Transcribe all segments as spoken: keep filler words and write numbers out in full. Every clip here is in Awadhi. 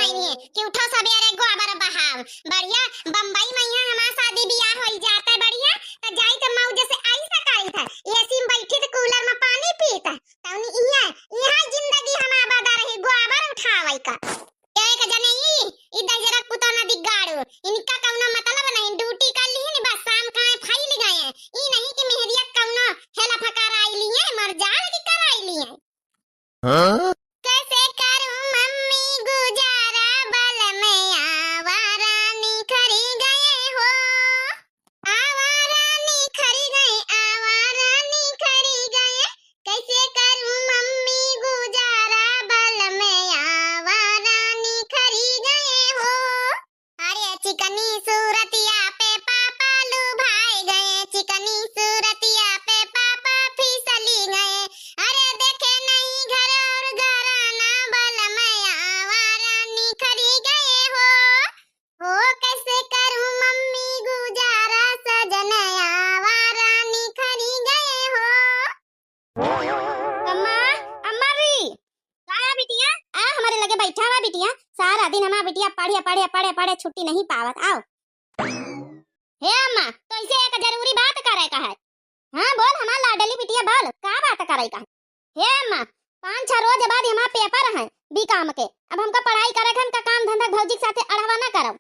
नहीं है कि उठो सबेरे गोबर बहाव। बढ़िया बम्बई में यहाँ हमार शादी बियाह होई जाता है बढ़िया, तो जाई तो मौज से ऐसा करी था, एसी में बैठी तो कूलर में पानी पीता। तौनी इहाँ, इहाँ जिंदगी हमार बदा रही गोबर उठावे का। एक जने ई, ई दहिजरक पुतौ ना दिग्गाड़ू, इनका कौनो मतलब नहीं, ड्यूटी कर ली न बस, शाम का आए फैल गए। ई नहीं कि मेहरिया कौनो हेला फकार आई लिए, मर जाल की कर आई लिए। हाँ? कैसे करूं मम्मी गुजारा, बलम आवारा निखरी गए हो। आवारा निखरी गए, आवारा निखरी गए, कैसे करूं मम्मी गुजारा, बलम आवारा निखरी गए हो। अरे चिकनी सूरतिया पे पापा लुभाए गए, चिकनी सूरतिया पे पापा फिसली गए। अरे देखे नहीं घर और घराना, बलम आवारा निखरी गए हो। हो कैसे करूं मम्मी गुजारा, सजन आवारा निखरी गए हो। अम्मा, अम्मा री। का है बिटिया? आ, हमारे लगे बैठा हुआ बिटिया। सारा दिन हमारा बिटिया पढ़े, पढ़े, पढ़े, पढ़े, छुट्टी नहीं पावत। आओ। हे अम्मा, तो इसे एक जरूरी बात करे का है। हाँ, बोल हमार लाडली बिटिया, बोल, का बात करे का है? हे अम्मा, पाँच छह रोज बाद हमार पेपर है बीकॉम के। अब हमका पढ़ाई करे के, हमका काम धंधा भौजी के साथे अढ़वा ना करब।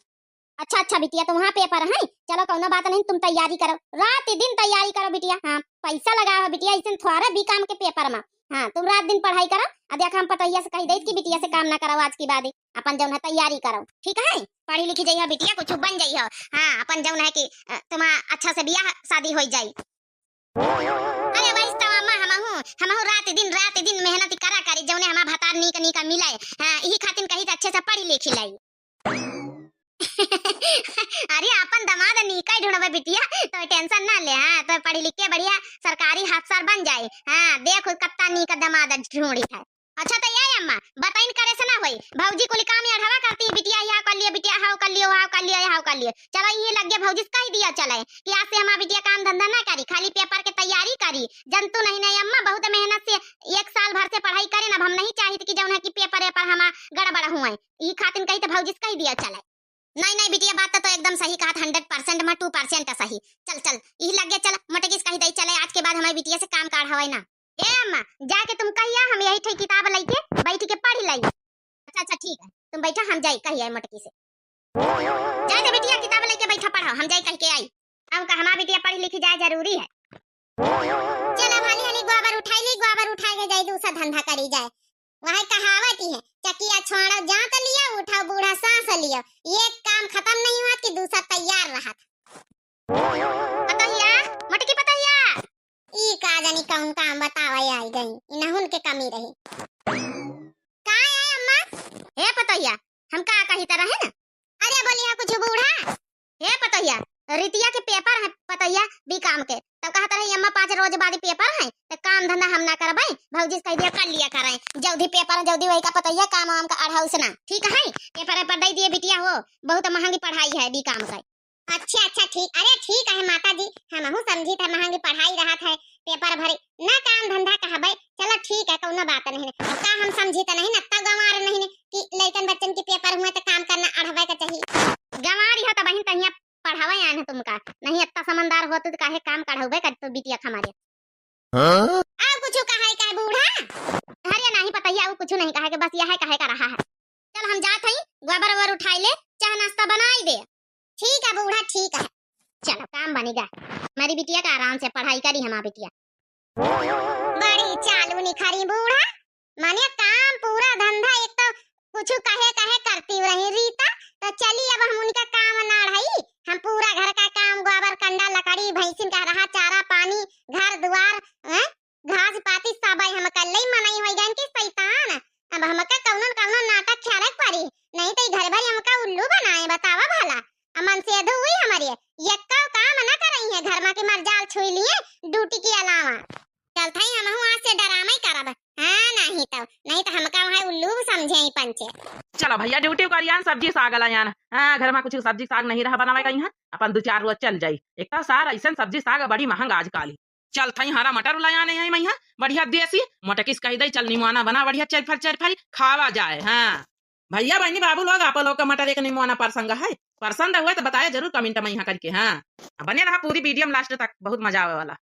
अच्छा, अच्छा बिटिया, तो वहाँ पेपर है, चलो कौनो बात नहीं, तुम तैयारी करो, रात दिन तैयारी करो बिटिया। हाँ, पैसा लगावा बिटिया, ऐसन थोड़ा बीकॉम के पेपर में। हाँ, तुम रात दिन पढ़ाई करो, आ देखा हम पतोहिया से कहि देत कि बिटिया से काम ना कराओ आज के बाद, अपन जौन है तैयारी करो, ठीक है? पढ़ी लिखी जइहो बिटिया, कुछ बन जइहो। हाँ, अपन जौन है कि, अ, तुम्हार अच्छा से बियाह शादी होइ जाई। अरे वही तो अम्मा, हमहू, हमहू रात दिन, रात दिन मेहनत करा करी, जौने हमार भतार नीक नीक मिले। हाँ, यही खातिर कही अच्छे से पढ़ी लिखी लाई। अरे अपन दमाद नीका ही ढूंढबे बिटिया, तो टेंशन ना ले। हाँ, तो पढ़ी लिख के बढ़िया सरकारी अफसर बन जाए। हाँ, देखो कत्ता नीका दमाद ढूंढी है। अच्छा तो ये अम्मा, बताइन करे से ना होई, भौजी कुल काम अढ़वा करती, बिटिया यह कर लियो, बिटिया हाव कर लियो, हाव कर लियो, हाव कर लियो। चलो ये लग गया भौजी से कहि दिया चले कि आज से हमार बिटिया काम धंधा ना करी, खाली पेपर के तैयारी करी। जन तू नहीं, नहीं अम्मा, बहुत मेहनत से एक साल भर से पढ़ाई करेन, अब हम नहीं चाहित कि जौन है कि पेपर वेपर हमार गड़बड़ हुए। ई खातिन कही तो भौजी से कहि दिया चले। नहीं, नहीं बिटिया, बात तो, तो एकदम सही कहत, हंड्रेड परसेंट में टू परसेंट सही। चल, चल, यही लग गया, चल, मोटकी से कहि दई चले, आज के बाद हमारी बिटिया से काम काढ़ावे ना। ए अम्मा, जाके तुम कहिया, हम यही ठे किताब लइके बैठ के पढ़ लाई। अच्छा, अच्छा, ठीक है, तुम बैठा, हम जाई कहिया मोटकी से। जाए दे बिटिया, किताब लइके बैठा, पढ़ा, हम जाई कह के आई। अब का हमार बिटिया पढ़ी लिखी जाए जरूरी है। चल अब हाली हाली गोबर उठाई ली, गोबर उठाए के जाई, दूसरा धंधा करी जाए। वह कहावत ही है, चकिया छोड़ो जात लियो, उठाओ बूढ़ा सांस लियो। एक काम खत्म नहीं हुआ कि दूसरा तैयार रहत। पतोहिया, मोटकी पतोहिया। ई का जानी कौन काम बतावे आई गई, इनहुन के कमी रही। का है अम्मा? हे पतोहिया, हम का कही तरह है ना? अरे बोली है कुछ बूढ़ा। हे पतोहिया, रितिया के पेपर है पतोहिया बीकॉम के, तब कहत रही अम्मा पाँच रोज बाद पेपर है, तो काम धंधा हम ना करबे, भौजी से कह दिया कर लिया करें, जल्दी पेपर है जल्दी वही का पतोहिया काम वाम का अढ़ाउस ना, ठीक है? पेपर वेपर दे दिए बिटिया हो, बहुत महंगी पढ़ाई है बीकॉम का। अच्छा, अच्छा, ठीक, अरे ठीक है माता जी, हमहू समझी था महंगी पढ़ाई रहत है, पेपर भरे ना काम धंधा कहबे, चलो ठीक है, कौनो बात नहीं है। अब का हम समझी तो नहीं, नत्ता गंवार नहीं है कि लइकन बच्चन के पेपर हुए तो काम करना अढ़वे का चाहिए। गंवार हो तो बहिन तहिया पढ़ावे आन है तुमका, नहीं अत्ता समझदार होत तो काहे काम कढ़ाउबे करतो बिटिया हमारे। हाँ? आ कुछ कहे का बूढ़ा? अरे नहीं पतोहिया, वो कुछ नहीं कहे के, बस यह कहे का रहा है। चल हम जात हई, गोबर ओबर उठाई ले, चाह नाश्ता बनाई दे। ठीक है बूढ़ा, ठीक है। चलो काम बनेगा, हमारी बिटिया का आराम से पढ़ाई करी हमार बिटिया। बड़ी चालू निखरी बूढ़ा, माने काम पूरा धंधा एक तो कुछ कहे कहे करती रही रीता, तो चली अब हम उनका काम ना रही, हम पूरा घर का काम गोबर कंडा लकड़ी भैंसिन का रहा चारा पानी घर दुआर, हैं? घास पाती सब हम कर लई, मनई होई गइन कि शैतान। अब हमका कौनो न कौनो नाटक खेले के पड़ी, नहीं तो ई घर भर हमका उल्लू बनाए, बतावा भला। अमन से अधू हुई हमारे, यक्का काम ना करई है घर में के मरजाल छुई लिए ड्यूटी के अलावा। चलत हई हमहू आज से डरामा ही करब। हाँ, नहीं तो, नहीं तो हमका वहाँ उल्लू समझे ही पंचे। चलो भैया, ड्यूटी करियान, सब्जी साग लायान। हाँ, घर में कुछ सब्जी साग नहीं रहा बनावे का यहाँ, अपन दो चार रोज चल जाई। एक तो सार ऐसन सब्जी साग बड़ी महंग आजकल ही। चलत हई हरा मटर लायान है मैं यहाँ, बढ़िया देसी, मोटकी से कह दे, चल निमोना बना, बढ़िया चरफर चरफरी खावा जाए। हाँ। भइया बहिनी बाबू लोग, आप लोग का मटर एक निमोना परसंग है, परसंद हुए तो बताया जरूर comment में यहाँ करके। हाँ, बने रहा पूरी video में last तक, बहुत मजा आवे वाला।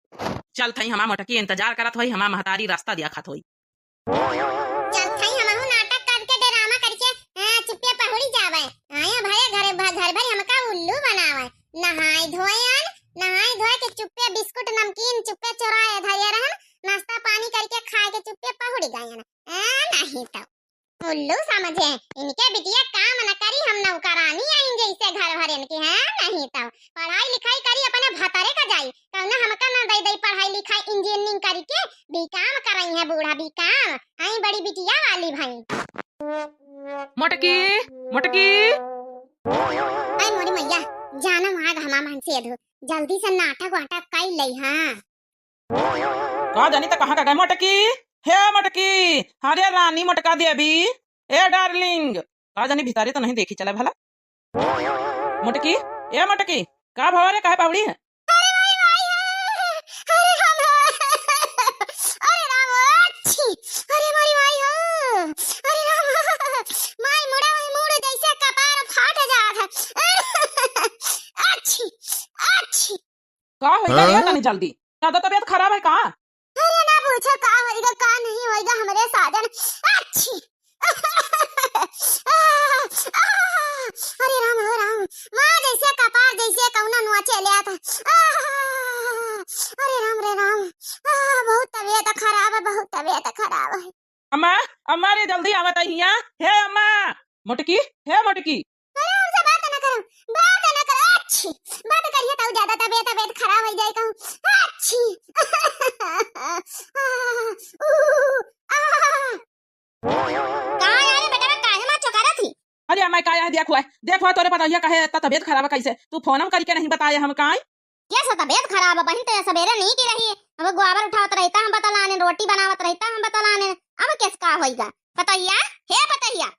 चलत हई हमार मोटकी, इंतजार करत होई, हमार महतारी रास्ता दिया खात होई। चलत हई हमहू नाटक करके, drama करके, हाँ, चुप्पे पहुड़ी जावे। आया भरे घर भ-, घर भर हमका उल्लू बनावे। नहाए धोए आन, नहाए धोए के चुप्पे बिस्कुट नमकीन चुप्पे चोराए धरे रहन, नाश्ता पानी करके खाए के चुप्पे पहुड़ी गए। आ, नहीं तो उल्लू समझे, इनके बिटिया काम न करी, हम नौकरानी आइन जैसे घर भर इनके, हैं? नहीं तो पढ़ाई लिखाई करी, अपने भतरे का जाई, कौनो हमका न दई दई पढ़ाई लिखाई, engineering करी के बीकाम करई है बूढ़ा, बीकाम। आई बड़ी बिटिया वाली भाई। मोटकी, मोटकी। आई मोरी मैया, जाना माग हमा मन से अधू, जल्दी से नाटक वाटक कई लई, हाँ। का जानी त कहाँ का गए मोटकी? हे मोटकी, अरे रानी मोटका देवी, ए darling, का जानी भितारी तो नहीं देखी चला भला। मोटकी, ए मोटकी, का भवा रे, काहे पावड़ी है? अरे माई, माई, अरे राम, अरे राम, अच्छी, अरे माई, माई, अरे राम, माई मुड़ा, माई मुड़ जैसे कपार फाट जात है। अच्छी, अच्छी। का होइगा रे, हाँ? तनी जल्दी। ज्यादा तबीयत खराब है का? अरे ना पूछो का होइगा, का नहीं होइगा हमरे साजन। अच्छी। अरे राम हो राम, माँ जैसे कपार जैसे कौनो नोचे ले आता। अरे राम रे राम, बहुत तबीयत खराब है, बहुत तबीयत खराब है। अम्मा, अम्मा रे, जल्दी आवत है हियाँ। हे अम्मा, मोटकी, हे मोटकी। अरे, हमसे बात न करो, बात न करो। अच्छी, बात करिए तो ज्यादा तबीयत, तबीयत खराब हो जाए कहूँ। अच्छी। का यार बेटा, काहे माँ चोकारा थी? अरे अम्मा, का यार देखो है, देखो है तोरे पतोहिया कहे इतना तबीयत खराब है कैसे? तू फोन करके नहीं बताए हम काई? ये सब तबीयत खराब है बहिन, तो ये सबेरे नहीं की रही। अब गोबर उठावत रहता हम बतलाने, रोटी बनावत रहता हम बतलाने। अब किस का होइगा? पतोहिया, हे पतोहिया।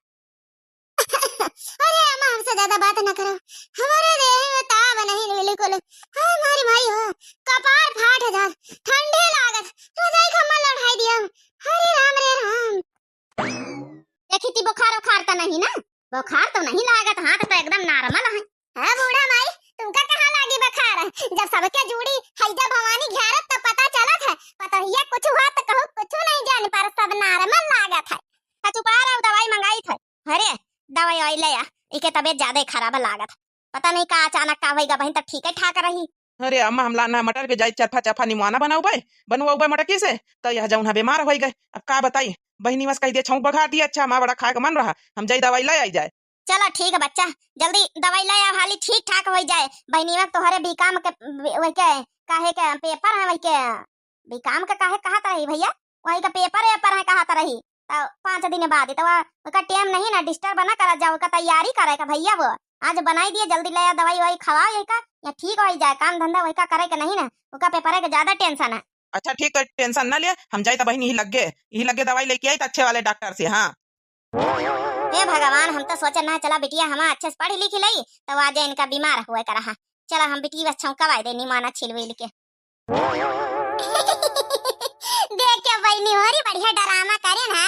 अरे अम्मा, हमसे ज्यादा बात न करो, हमारे देह में ताव नहीं बिल्कुल। हाय मारी माई हो, कपार फाट जा, ठंडे लागत, रजाई खम्मा लढ़ाई दिया। हरे राम रे राम। देखी ती बुखार उखार तो नहीं ना? बुखार तो नहीं लागत, हाथ तो एकदम normal है। हाँ बूढ़ा माई, तुमका कहाँ लागी बुखार? जब सबके जूड़ी हैजा भवानी घ्यारत तो पता चलत है, पतोहिया कुछ हुआ तो कहू कुछ नहीं जान पर सब normal लागत है। हाँ चुपा रहो, दवाई मंगाई थे। अरे दवाई वाई ले आ, इके तबीयत ज्यादा ही खराब लागत है। पता नहीं का अचानक का होइगा बहिन, तब ठीक है ठाक रही। अरे अम्मा, हम लाना मटर पे जाई चरफा चरफा निमवाना बनौबे, बनवौबे मटकी से, तो यह जौन है बीमार होइ गए। अब का बताई, बहिनी बस कह दिए छौंक बघार दिए, अच्छा हमारा बड़ा खाए का मन रहा, हम जाई दवाई ले आई जाए। चला ठीक है बच्चा, जल्दी दवाई ले आ हाली, ठीक ठाक होइ जाए। बहिनी में तोहरे बीकाम के, वही के, काहे के पेपर है वही के, बीकाम के काहे कहत रही भैया, वही का पेपर वेपर है कहत रही। तो पाँच दिन बाद तो वह, ओका टेम नहीं ना, disturb ना करा जाओ, ओका तैयारी करे का भैया वो। आज बनाई दिए, जल्दी ले आ दवाई वाई खवाओ यही का, या ठीक होइ जाए, काम धंधा वही का करे के नहीं ना, ओका पेपर के ज्यादा tension है। अच्छा ठीक है, tension ना ले, हम जाई तो बहिन यही लगे, यही लगे दवाई लेके आई तो अच्छे वाले डॉक्टर से। हाँ। हे भगवान, हम तो सोचे ना, चला बिटिया हमार अच्छे से पढ़ी लिखी लई, तो आज इनका बीमार हुए का रहा। चला हम बिटिया बस छौंकवाई दे निमाना छिलविल के। देख के बहिनी होरी बढ़िया drama करे ना।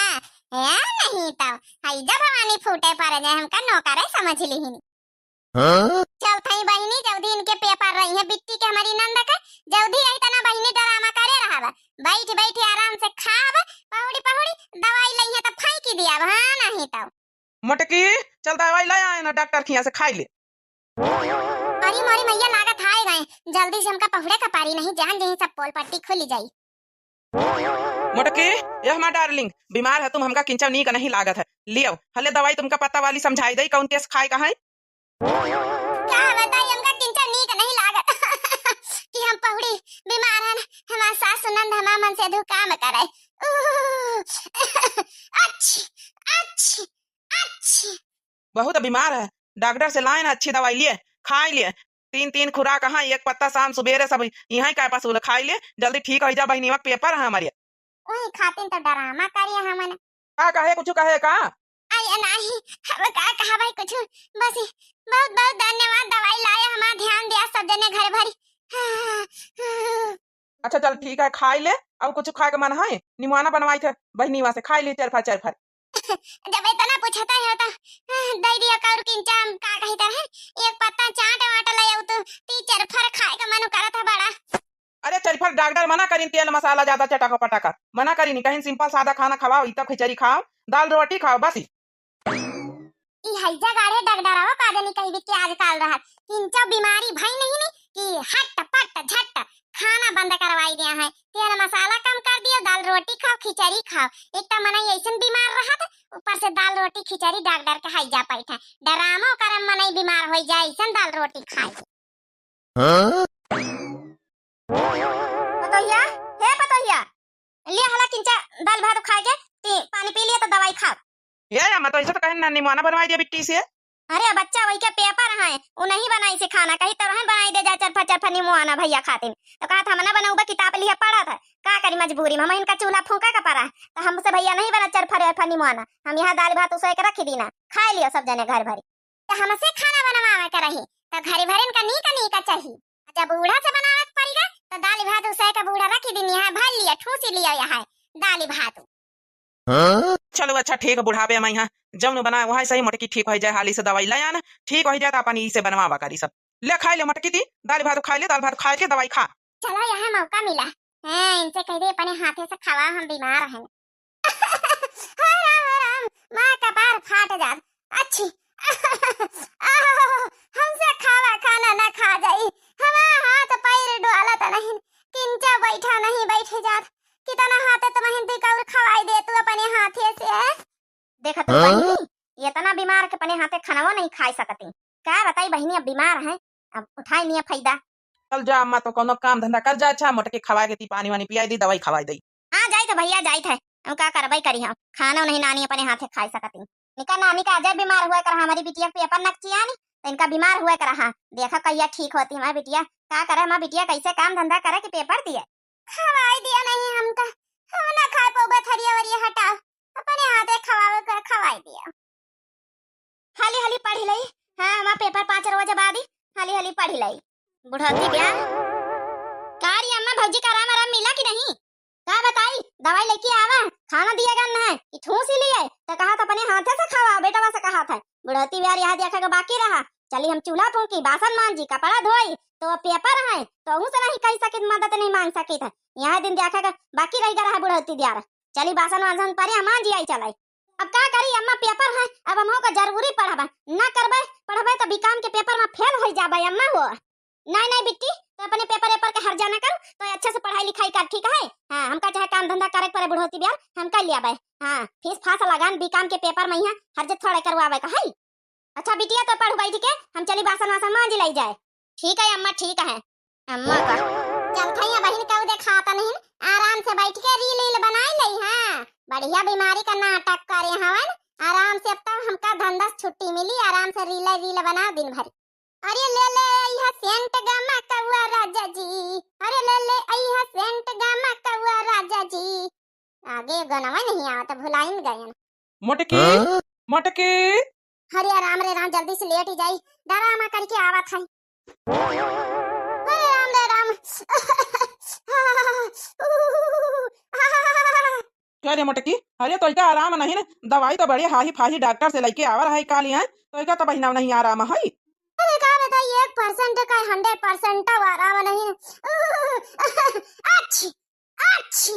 ए, नहीं तो हैजा भवानी फूटे पड़ जाए, हमका नौकरे समझ लिहिन। हाँ? चल थई बहिनी, जल्दी इनके पेपर रही है बिट्टी के, हमारी नंद के, जल्दी आई तना बहिनी drama करे रहब। बैठ बैठ आराम से खाब, पहुड़ी पहुड़ी दवाई लई है तो फेंकी दिया, हाँ नहीं तो। मोटकी, चल दवाई ले आए ना डॉक्टर खिया से, खाई ले। अरे मोरी मैया, लागत हाय गए, जल्दी से हमका पहुड़े का पारी, नहीं जान जहीं सब पोल पट्टी खुली जाई। मोटकी, ये हमार darling, बीमार है तुम, हमका किंचव नीक नहीं लागत है, लियो हले दवाई, तुमका पत्ता वाली समझाई दई कौन तेज खाए का है। का बताई, हमका किंचव नीक नहीं लागत कि हम पहुड़ी बीमार हन, हमार सास सुनंद हमार मन से अधू काम करे। ऊ, अच्छी, अच्छी, अच्छी। बहुत बीमार है, डॉक्टर से लाए ना अच्छी दवाई लिए, खाई लिए। तीन तीन खुराक है, एक पत्ता शाम सुबेरे सब यहाँ का पास खाई ले, जल्दी ठीक हो जा बहिनीवा, पेपर है हमारे। वही खातिर तो drama करिए हमन। का कहे, कुछ कहे का? अरे नहीं, हम का कहा भाई कुछ, बस बहुत बहुत धन्यवाद, दवाई लाए हमार ध्यान दिया सब जने घर भरी। अच्छा चल ठीक है, खाई ले, और कुछ खाए के मन है, निमवाना बनवाई थे बहिनीवा से, खाई ले चरफर चरफर। जब इतना पूछत हो तो, हाँ, दइ दिया कउर किंचा, हम का कही तरह, एक पत्ता चाट वाट ले आऊ तो, ती चरफर खाए का मन करत है बड़ा। अरे चरफर डॉक्टर मना करिन, तेल मसाला ज्यादा चटाको पटाका मना करिन, कहिन simple सादा खाना खवाओ, इतना खिचड़ी खाओ, दाल रोटी खाओ, बस। ई हैजा गाड़े डगडरावा का देनी कही बिट्टी आजकल रहत। किंचो बीमारी भई नहीं नी कि हट पट झट खाना बंद करवाई दिया है। तेल मसाला कम कर दियो, दाल रोटी खाओ, खिचड़ी खाओ। एक तो मनई ऐसन बीमार रहत, ऊपर से दाल रोटी खिचड़ी डगडर के हैजा पैठे। डरामो करम मनई बीमार होई जाए, ऐसन दाल रोटी खाए। हाँ? पतोहिया, हे पतोहिया, लिया हला किंचा दाल भात खाए के, ती पानी पी लिया तो दवाई खाओ। हे अम्मा, तो ऐसे तो कहे ना निमोना बनवाई दिया बिट्टी से। अरे बच्चा, वही के पेपर है, उ नहीं बनाई से खाना, कही तो रहन बनाई दे जा चरफा चरफा निमोना भैया खातिन। तो कहा था हम ना बनाऊबा, किताब लिया पढ़ा था, का करी मजबूरी में, हम इनका चूल्हा फूंका का पड़ा, तो हमसे भैया नहीं बना चरफा चरफा निमोना, हम यहाँ दाल भात उसो एक रख दीना, खाए लियो सब जने घर भरी। तो हमसे खाना बनवावे के रही, तो घरी भरिन का नीक नीक चाही। जब बूढ़ा से बनावे के पड़ेगा, तो दाल भात उसे के बूढ़ा रखी दिन यहाँ, भर लिया, ठूसी लिया यहाँ दाल भात। हाँ? चलो अच्छा ठीक, बुढ़ापे में यहाँ जौन बनाए वही सही, मोटकी ठीक हो जाए, हाली से दवाई ले आना, ठीक हो जाए तो अपन इसे बनवावा करी सब। ले खाए ले मोटकी ती, दाल भात खाए ले, दाल भात खाए के दवाई खा। चलो यहाँ मौका मिला, हाँ, इनसे कह दे अपने हाथे से खावा, हम बीमार हैं। हाय राम, हाय राम, माँ कपार फाट जात। अच्छी। आह, हमसे खावा खाना ना खा जाई। हमार हाथ पैर डोलत नहीं, किंचा बैठा नहीं बैठे जात। कितना हाथे तुम्हें दिकौर खवाई दे तू अपने हाथे से। देखत हो हाँ? बहिनी, इतना बीमार के अपने हाथे खानवो नहीं खाई सकती। का बताई बहिनी, अब बीमार है, अब उठाई नहीं फायदा। चल जा अम्मा, तो कौनो काम धंधा कर जा, अच्छा मोटकी खवाए के ती पानी वानी पियाई दी, दवाई खवाई दी। हाँ, जाइत है भैया, जाइत है। हम का करबई करी हम? खाना नहीं नानी अपने हाथे खाई सकती। निका नानी का अजय बीमार हुआ कर, हमारी बिटिया के पेपर नकचियानी, तो इनका बीमार हुआ कर। हाँ, देखा कहिया ठीक होती हमारी बिटिया। का करे हमारी बिटिया, कैसे काम धंधा करे कि पेपर दिए? खवाई दिया नहीं हमका, हम ना खाए पौबा, थरिया वरिया हटाओ, अपने हाथे खवावे कर खवाई दिया। हाली हाली पढ़ी लई। हाँ, हमार पेपर पाँच रोज बाद ही, हाली हाली पढ़ी लई। बुढ़ौती ब्याह। का रे अम्मा, भौजी का आराम आराम मिला कि नहीं? का बताई, दवाई लेके आवा, खाना दिया गन है, ई ठूस ही लिए, तो कहा था अपने हाथे से खावा, बेटवा से कहा था। बुढ़ौती ब्याह यहाँ देखा के बाकी रहा, चली हम चूल्हा फूंकी, बासन मांजी, कपड़ा धोई, तो पेपर है, तो हूँ से नहीं कही सकित, मदद नहीं मांग सकित है। यहाँ दिन देखा के बाकी रह गया रहा बुढ़ौती ब्याह। चली बासन वासन परे हम मांजी आई चलाई। अब का करी अम्मा, पेपर है, अब हमहू का जरूरी पढ़बा, ना करबे पढ़बे तो बीकॉम के पेपर में फेल हो जाबे अम्मा हो। नहीं नहीं बिट्टी, तो अपने पेपर वेपर के हर्जा ना करू, तो अच्छे से पढ़ाई लिखाई कर, ठीक है? हाँ, हमका चाहे काम धंधा करे के पड़े बुढ़ौती ब्याह, हम कर लिया बे। हाँ, फीस फास लगान बीकॉम के पेपर में यहाँ हर्जे थोड़े करवावे का है। अच्छा बिटिया, तो पढ़ बैठ के, हम चली बासन वासन मांज लाई जाए। ठीक है अम्मा, ठीक है। अम्मा का चल खैया बहिन, कऊ देखात नहीं, आराम से बैठ के रील वील बनाई लई। हाँ, बढ़िया बीमारी का नाटक करे हवन, आराम से। अब तो हमका धंधा से छुट्टी मिली, आराम से रील वील बनाओ दिन भर। अरे ले ले अइहा सेंट गमा कौआ राजा जी, अरे ले ले अइहा सेंट गमा कौआ राजा जी। आगे गनवा नहीं आवत, भुलाइन गयन। मोटकी, हाँ? मोटकी। अरे राम रे राम, जल्दी से लेट ही जाई, डरामा करके आवत है। अरे राम रे राम। क्या रे मोटकी, अरे तोइका आराम नहीं ना, दवाई तो बड़े हाही फाही डॉक्टर से लेके आवा रहा है काल यहाँ, तोइका तो बहिना नहीं आराम है। अरे का बताई, एक परसेंट का हंड्रेड परसेंट आराम नहीं। अच्छी, अच्छी।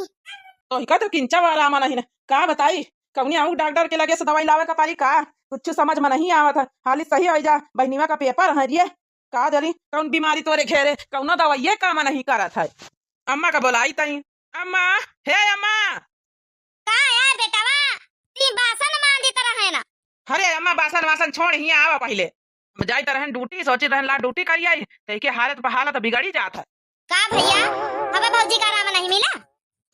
तोइका तो किंचा आराम नहीं ना, का बताई, कौनी आऊ डॉक्टर के लगे से दवाई लावे का पारी का, कुछ समझ में नहीं आवत है। हाली सही हो जा, बहिनीवा का पेपर है रे। का जानी कौन बीमारी तोरे घेरे, कौनो दवाइये काम नहीं करत है। अम्मा का बोलाई तई। अम्मा, हे अम्मा। का यार बेटवा, ती बासन मांजित रहे ना? अरे अम्मा, बासन वासन छोड़, हियाँ आवा पहिले। हम जाइत रहन ड्यूटी, सोचित रहन ला ड्यूटी करी आई, तो एके हालत पर हालत बिगड़ी जात है। का भैया, हवा भौजी का आराम नहीं मिला?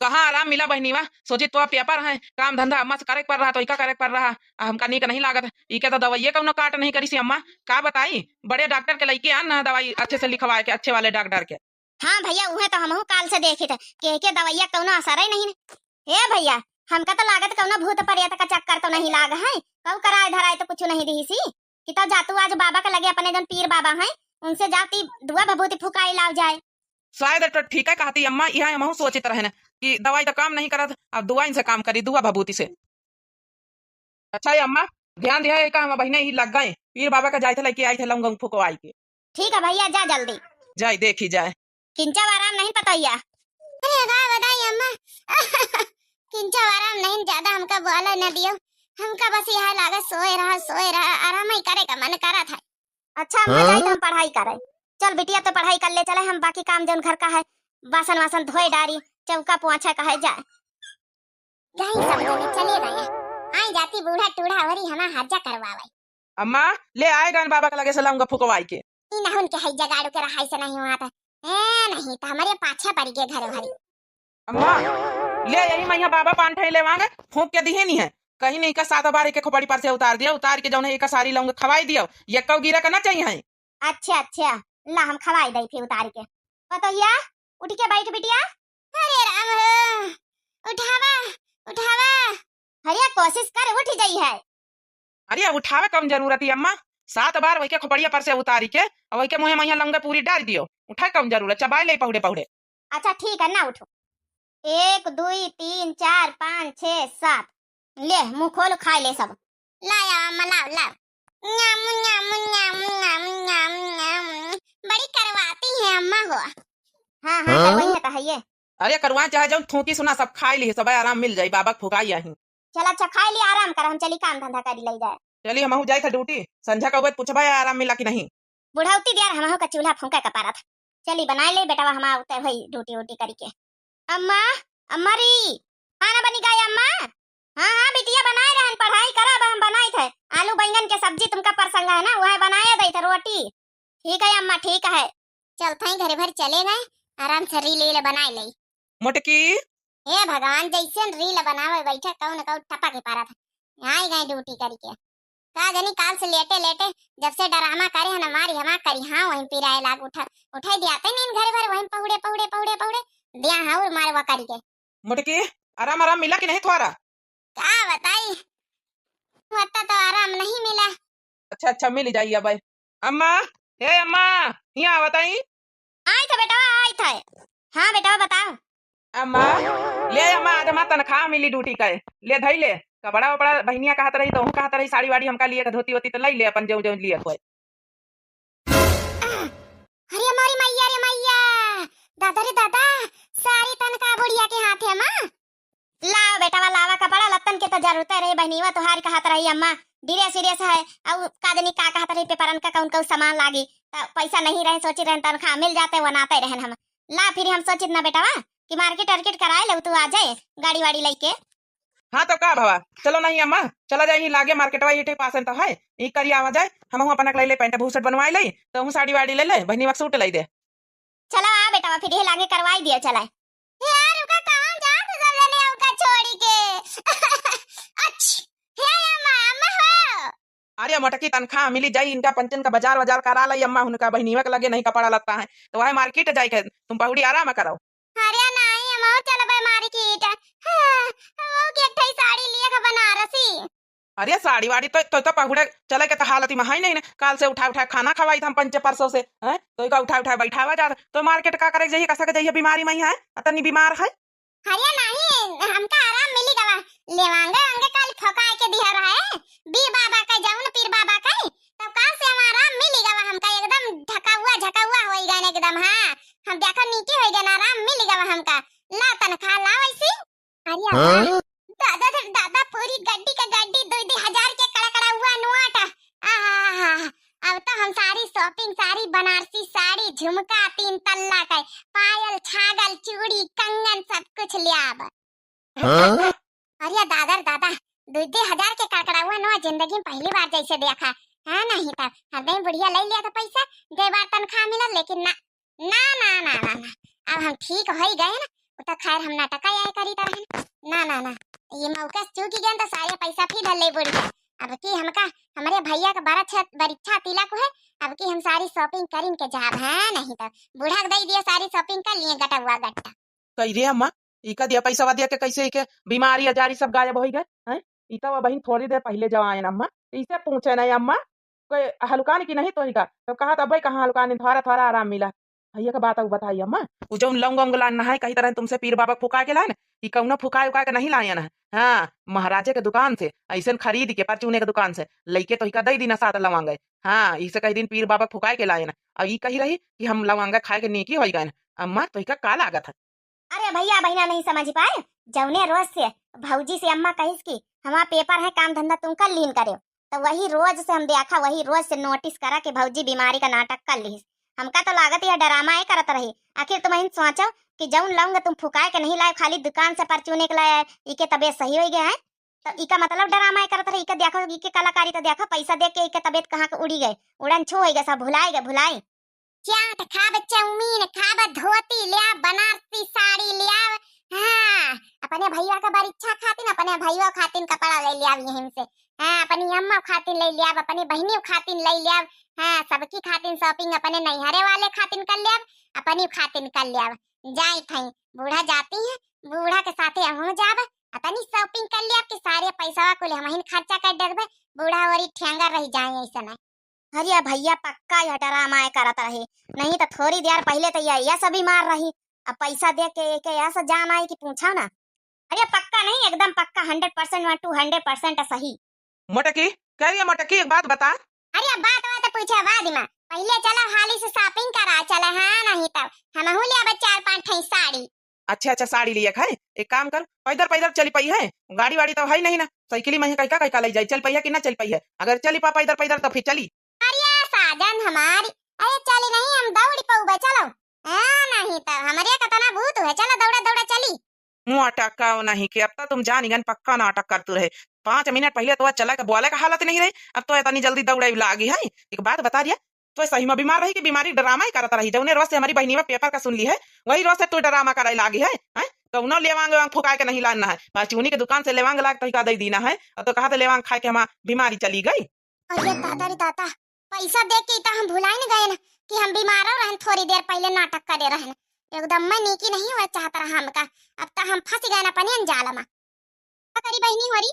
कहाँ आराम मिला बहिनीवा, सोची तो पेपर है, काम धंधा अम्मा से करे के पड़ रहा, तो इका करे के पड़ रहा, आ हमका नीक नहीं लागत। इके तो दवाइये कौनो काट नहीं करी सी अम्मा, का बताई, बड़े डॉक्टर के लइके आन ना दवाई अच्छे से लिखवा के, अच्छे वाले डॉक्टर के। हाँ भैया, उहे तो हमहू काल से देखित है कि एके दवाइया कौनो असर ही नहीं। हे भैया, हमका तो लागत कौनो भूत प्रेत का चक्कर तो नहीं लाग है, कऊ कराए धराए तो कुछ नहीं दिही सी। कि तो जा तू आज बाबा के लगे, अपने जौन पीर बाबा हैं, उनसे जा ती दुआ भभूति फुकाई लाव जाए। शायद तो ठीक है कहती अम्मा, यह हमहू सोचित रहन कि दवाई तो काम नहीं करत, अब दुआ इनसे काम करी, दुआ भभूति से। अच्छा ये अम्मा, ध्यान दिया, एका हम बहिने ही लग गए, पीर बाबा का जाए थे, लेके आई थे लौंग फुकवाई के। ठीक है भैया, जा जल्दी। जाए देखी जाए। किंचा आराम नहीं पतोहिया। अरे का बताई अम्मा, किंचा आराम नहीं, ज्यादा हमका बोले न दियो, हमका बस यह लागे सोए रहा, सोए रहा, आराम ही करे का मन करा था। अच्छा अम्मा, हाँ? जाई तो हम पढ़ाई करे। चल बिटिया, तो पढ़ाई कर ले, चले हम बाकी काम जौन घर का है, बासन वासन धोए डारी, चौका पोंछा का है, जाए। गई सब जने चले गए। आई जाती बूढ़ा टूढ़ा वरी हमा हर्जा करवावे। अम्मा, ले आए गन बाबा के लगे से लौंग फुकवाई के। ई ना उनके है जगाड़ू के रहाई से नहीं हुआ था। ए, नहीं तो हमारे पाछे पड़ गए घर भरी। अम्मा, ले यही मैया बाबा पान ठे लेवांगे, फूंक के दिहे नहीं है। कहीं नहीं का सात बार एक खोपड़ी पर से उतार दिया, उतार के जौन है एक सारी लौंग खवाई दियो, ये कौ गिरा करना चाहिए है। अच्छा, अच्छा, ला हम खवाई दई फिर उतार के। पतोहिया, उठ के बैठ बिटिया। अरे राम हो, उठावा, उठावा। अरे कोशिश कर, उठ जाई है। अरे उठावे कम जरूरत है अम्मा, सात बार वही के खोपड़िया पर से उतारी के और वही के मुँहे मैया लौंग पूरी डाल दियो, उठाए कम जरूरत, चबाए ले पहुड़े पहुड़े। अच्छा ठीक है ना, उठो। एक, दुई, तीन, चार, पाँच, छः, सात। ले, मुँह खोल, खाए ले सब। लाया अम्मा, लाओ, लाओ। न्याम, न्याम, न्याम, न्याम, न्याम, न्याम। बड़ी करवाती है अम्मा हो। हाँ, हाँ, हाँ? करवाई है, कहिए। अरे करवा चाहे जौन थूकी सुना सब खाए ली, सब आराम मिल जाई, बाबा के फुकाई आही। चल अच्छा, खाए ली, आराम कर, हम चली काम धंधा करी ले जाए। चली, हमहू जाए थे ड्यूटी, संझा का उबत पूछबा आराम मिला कि नहीं। बुढ़ौती दियार हमहू का चूल्हा फूंका का पारत। चली बनाए ले बेटवा, हम आवते होई ड्यूटी उटी करी के। अम्मा, अम्मा री, खाना बनी गया अम्मा? हाँ, हाँ बिटिया, बनाए रहन, पढ़ाई करब हम, बनाई थे आलू बैंगन के सब्जी, तुमका परसंगा है ना, वह बनाए दई थे रोटी। ठीक है अम्मा, ठीक है। चल थाई घरे भर चले गए, आराम से रील वील बनाए ले। मोटकी। हे भगवान, जैसे रील बनावे बैठे कौन कौन टपा के पारा था। आई गए ड्यूटी करी के। का जानी काल से लेटे लेटे जब से डरामा करे है ना मारी हमा करी, हाँ वहीं पिराए लाग उठा, उठाई दिया ते नींद घरे भर वहीं पहुड़े पहुड़े पहुड़े पहुड़े दिया हाँ और मारवा करी के। मोटकी, आराम आराम मिला कि नहीं थोड़ा? का बताई, होता तो आराम नहीं मिला। अच्छा अच्छा, मिल जाई अब। अम्मा, हे अम्मा, हियाँ आवत आई। आई था बेटवा, आई था। हाँ बेटवा बताओ। अम्मा, ले अम्मा, आज हमार तनख्वाह मिली ड्यूटी का, ले धई ले। कपड़ा वपड़ा बहिनिया कहत रही, तोहू कहत रही साड़ी वाड़ी हमका लिए के, धोती वोती तो लई ले अपन, जौन जौन लिए कोई। अरे मोरी मैया रे मैया, दादा रे दादा, सारी तनख्वाह बुढ़िया के हाथे मा। लाओ बेटवा, लावा, कपड़ा लत्तन के तो जरूरत रहे, बहनीवा तोहार कहत रही अम्मा, ड्रेस व्रेस है, अउ का जानी का कहत रही, पेपरन का कौन कौन सामान लागी, त पैसा नहीं रहे, सोची रहन तनख्वाह मिल जाते, वनाते रहन हम। ला फिर हम सोचित ना बेटवा कि मार्केट वार्केट कराए ले, तू आ जाए गाड़ी वाड़ी लेके। हाँ तो का भवा, चलो नहीं अम्मा, चला जाए, ही लागे मार्केटवा, ही पास तो है, ही करी आवा जाए, हमहू अपना के ले ले पैंट बुशर्ट बनवाए ले, तोहू साड़ी वाड़ी ले ले, बहनीवा के सूट ले दे। चला आ बेटवा, फिर ये लागे करवाई दियो, चला। यार, उका कहाँ जात सब जने उका छोड़ी के? अच्छ, हे अम्मा, अम्मा हो। अरे मोटकी, तनख्वाह मिली जाई, इनका पंचन का बाजार वाजार करा लाई अम्मा, उनका बहनीवा के लगे नहीं कपड़ा लत्ता है, तो वह मार्केट जाए के, तुम पहुड़ी आराम करो। अरे नहीं, हम चलबे मार्केट। हाँ, वो के एक ठे साड़ी लिए के बनारसी। अरे साड़ी वाड़ी तो, तो, तो पहुड़े चले के तो हालत में है नहीं ना। काल से उठा उठा खाना खवाई था हम पंचे परसों से, हैं? तो इका उठा उठा बैठावा जा, तो मार्केट का करे जाइए, कसा के जाइए, बीमारी में है, अतनी बीमार है। अरे नहीं, हमका आराम मिली गवा, लेवांगे वांगे काल फकाए के दिया रहा है, बीर बाबा का जाऊन पीर बाबा का, तब काल से हम आराम मिली गवा हमका, एकदम ढकाउआ झकाउआ होई गए एकदम। हाँ, हम देखो नीके होई गए, आराम मिली गवा हमका। ला तनख्वाह ला वैसी। अरे हाँ? दादा रे दादा, पूरी गड्डी का गड्डी दुई दुई हजार के कड़कड़ाउआ नोट। आहा, अब तो हम सारी shopping, सारी बनारसी साड़ी, झुमका, तीन तल्ला का पायल, छागल, चूड़ी, कंगन, सब कुछ ले आब। हाँ? अरे दादा रे दादा, दुई दुई हजार के कड़कड़ाउआ नोट जिंदगी में पहली बार जैसे देखा। हाँ, नहीं तब हरदम बुढ़िया ले लिया था पैसा, गए बार तनख्वाह मिला, लेकिन ना, ना, ना, ना, ना, ना। अब हम ठीक होई गए ना, उ तो खैर हम नाटक आए करी तरह। ना, ना, ना, ये मौका से चूकी गए तो सारे पैसा फिर धर ले बुढ़िया। अब की हमका, हमारे भैया का बारह छह बरिच्छा तिलक है, अब की हम सारी shopping करिन के जाब है, नहीं तो बूढ़ा के दे दिए सारी shopping कर लिए गटवा गट्टा। कही रे अम्मा, इका दिया पैसा दिया के कैसे इके बीमारी आजारी सब गायब होई गए हैं? ई तो बहिन थोड़ी देर पहले जब आए ना अम्मा, इसे पूछे नहीं अम्मा, कोई हलुकान की नहीं तो इका, तो कहा था भाई कहाँ हलुकान, थोड़ा थोड़ा आराम मिला। भैया का बात अउ बताई अम्मा, उ जउन लौंग उंग लान है, कही तरह तुमसे पीर बाबा फुकाए के लान, ई कउनो फुकाए उकाए के नहीं लायन है। हाँ, महाराजे के दुकान से, अइसन खरीद के परचूने के दुकान से, लइके तोहिका दइ दीना सात लवांगे। हाँ, इसे कही दिन पीर बाबा फुकाए के लायन है। अउ ई कही रही कि हम लवांगा खाए के नेकी होई गए। अम्मा, तोहिका का लागत है? अरे भैया, बहिना नहीं समझ पाए, जौने रोज से भौजी से अम्मा कहिस कि हमार पेपर है, काम धंधा तुम कर लीन करे, तो वही रोज से हम देखा, वही रोज से नोटिस करा कि भौजी बीमारी का नाटक कर लिहिस। हमका तो लागत यह ड्रामा ही करत रही। आखिर तुम इन सोचो कि जौन लौंग तुम फुकाए के नहीं लाए, खाली दुकान से परचूने के लाए, इके तबीयत सही हो गया है, तो इका मतलब ड्रामा ही करत रही। इके देखो, इके कलाकारी तो देखो, पैसा दे के इके तबीयत कहाँ के उड़ी गए, उड़न छू हो गए, सब भुलाए गए, भुलाई। चाट खाब, चाउमीन खाब, धोती ल्याब, बनारसी साड़ी ल्याब। हाँ, अपने भैया का परीक्षा खातिन, अपने भैया खातिन कपड़ा ले ल्याब यहीं से। हाँ, अपनी अम्मा खातिन ले ल्याब, अपनी बहिनी खातिन ले ल्याब। हाँ, सबकी खातिन shopping अपने नैहरे वाले खातिन कर ल्याब, अपनी खातिन कर ल्याब। जाई थई, बूढ़ा जाती है, बूढ़ा के साथे हमहू जाब, अतनी shopping कर ल्याब कि सारे पैसा कुल हमहिन खर्चा कर डरबे, बूढ़ा ओरी ठेंगर रह जाए ऐसा नहीं। अरे भैया, पक्का यह ड्रामा है करत रहे, नहीं तो थोड़ी देर पहले तो यह, यह सब बीमार रही। अब पैसा दे के, के यह सब जान आई कि पूछा ना। अरे पक्का नहीं, एकदम पक्का, hundred percent वा, two hundred percent सही। मोटकी, कह रही है मोटकी, एक बात बता। अरे अब बात, बात पूछे बाद में, पहले चला हाली से shopping करा चला, हाँ नहीं तब हमहू ल्याब चार पाँच ठे साड़ी। अच्छा, अच्छा, साड़ी लिए खाए। एक काम कर, पैदल, पैदल चली पई है, गाड़ी वाड़ी तो है नहीं ना, साइकिल में ही कैका, कैका ले जाई, चल पई है कि ना चल पई है? अगर चली पा पैदल, पैदल तो फिर चली। अरे साजन हमारी, अरे चली नहीं, हम दौड़ी पउबे, चलो। हाँ, नहीं तो हमरे कतना भूत हुए, चलो दौड़ा, दौड़ा चली। मोटका नहीं के, अब तो तुम जानी गन पक्का नाटक करतू रहे। पाँच मिनट पहले तो चला के बोले का हालत नहीं रही, अब तो इतनी जल्दी दौड़े लागी है। एक बात बता दिया, तो सही में बीमार रही कि बीमारी ड्रामा ही करत रही? जौने रोज से हमारी बहिनी में पेपर का सुन ली है, वही रोज से तू ड्रामा करे लागी है, हैं? कौनो लेवांग वेवांग फुकाए के नहीं लाना है, परचूनी के दुकान से लेवांग लाग तोहिका दे दीना है, और तो कहा तो लेवांग खाए के हमार बीमारी चली गई। अरे दादा रे दादा, पैसा दे के तो हम भुलाइन गए ना कि हम बीमारो रहन, थोड़ी देर पहले नाटक करे रहन, एकदम मैं नीकी नहीं हुआ चाहत रहा हमका, अब तो हम फंस गए ना अपने अंजाल में। का करी बहिनी होरी?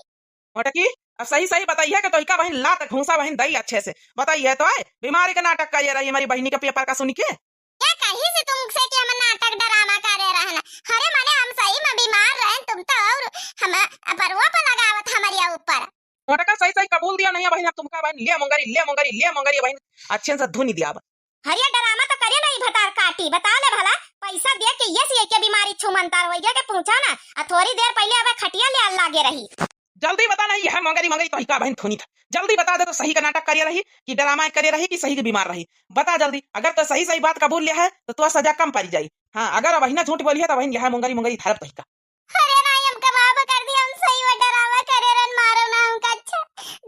मोटकी, अब सही सही बताइए कि तोहिका बहिन लात घूसा बहिन दई अच्छे से बताइए तो आए, बीमारी का नाटक करिए रही हमारी बहिनी के पेपर का सुन के। क्या कही से तुमसे कि हम नाटक ड्रामा करे रहन? अरे माने हम सही में बीमार रहन, तुम तो और हम परवा पर लगावत हमारे ऊपर। मोटका सही सही कबूल दिया नहीं बहिन, अब तुमका बहिन ले मोंगरी, ले मोंगरी, ले मोंगरी बहिन, अच्छे से धुनी दिया अब। हरिया ड्रामा तो करे नहीं भतार काटी, बता ले भला, पैसा दे के ये से के बीमारी छुमंतर हो गया के पूछा ना, आ थोड़ी देर पहले अब खटिया ले लागे रही। जल्दी बता नहीं, यह मोंगरी मोंगरी तोहिका बहिन थुनी था, जल्दी बता दे तो सही का नाटक करे रही कि ड्रामा करे रही कि सही के बीमार रही, बता जल्दी। अगर तो सही सही बात कबूल लिया है तो तोर सजा कम पड़ी जाई। हाँ, अगर अब बहिना झूठ बोली है तो बहिन यह मोंगरी मोंगरी धरब तोहिका। अरे नाई, हमका माफ कर दिया, हम सही में ड्रामा करे रहन, मारो ना हमका। अच्छा,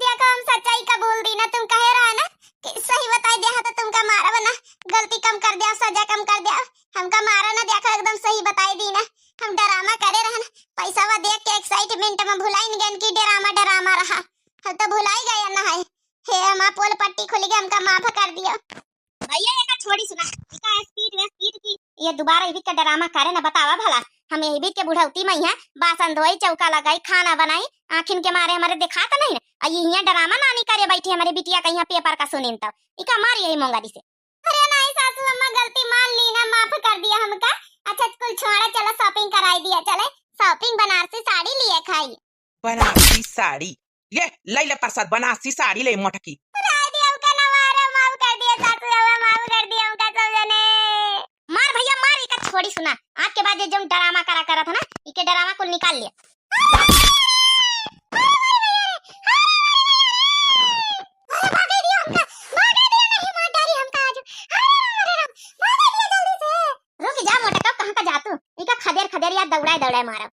देखो हम सच्चाई कबूल दी ना, तुम कहे रहा ना कि सही बताई दिया तो तुमका मारब ना, गलती कम कर दिया, सजा कम कर दिया, हमका मारो ना, देखो एकदम सही बताई दी ना, हम ड्रामा करे रहन, पैसा वा देख के excitement में भुलाइन गए कि ड्रामा ड्रामा रहा, हम तो भुलाई गए ना है। हे हमार पोल पट्टी खुल गई, हमका माफ कर दियो। भैया, एका छोड़ी सुना, एका speed वे speed की, ये दोबारा इबित का ड्रामा करे ना, बतावा भला। हम इबित के बुढ़ौती में यहाँ बासन धोई, चौका लगाई, खाना बनाई, आँखिन के मारे हमारे दिखात नहीं ना। आ ये यहाँ ड्रामा नानी करे बैठी हमारे बिटिया का यहाँ पेपर का सुनिन तब। इका मार यही मोंगरी से। अरे नहीं सासू अम्मा, गलती मान ली ना, माफ कर दिया हमका। अच्छा कुल छोड़ा, चला shopping कराई दिया, चले shopping बनारसी साड़ी लिए खाई। बनारसी साड़ी ले, ले ले प्रसाद, बनारसी साड़ी ले मोटकी। राय दिया हमका ना मारो, माफ कर दिया सासू अम्मा, माफ कर दिया हमका सब जने। मार भैया मार, इका छोड़ी सुना, आज के बाद ये जौन ड्रामा करा करत है ना, इके ड्रामा कुल निकाल लिया। अरे भागे दिया हमका, भागे दिया, नहीं मार डारी हमका आज। अरे राम, अरे राम, भागे दिया जल्दी से। रुक जा मोटका, कहाँ का जातू? इका खदेर खदेर या दौड़ाए दौड़ाए मारब।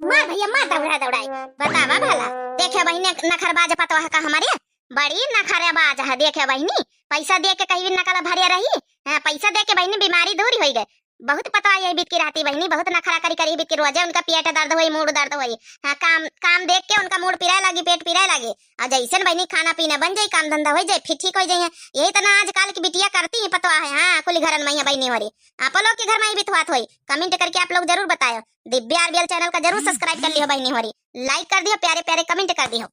मार भैया, मार दौड़ा दौड़ाई। बतावा भला, देखे बहिनी नखरबाज पतवाह का हमारे, बड़ी नखरबाज है। देखे बहिनी, पैसा दे के कहीं भी नकल भरे रही, हाँ, पैसा दे के बहिनी बीमारी दूर होई गए। बहुत पतवाह यही बीत की रहती बहिनी, बहुत नखरा करी करी बीत की, रोजे उनका पेट दर्द होई, मूड़ दर्द होई। हाँ, काम, काम देख के उनका मूड़ पिराए लागी, पेट पिराए लागी। और जैसन बहिनी खाना पीना बन जाई, काम धंधा होई जाई, फिर ठीक होई जाई। यही तना आजकल की बिटिया करती है पतवाह है। हाँ, कुल घरन में है बहिनी होरी। आप लोग के घर में ही बितवात होई, comment करके आप लोग जरूर बतायो। दिव्या आरबीएल channel का जरूर subscribe कर लियो बहिनी होरी, like कर दियो, प्यारे प्यारे comment कर दियो।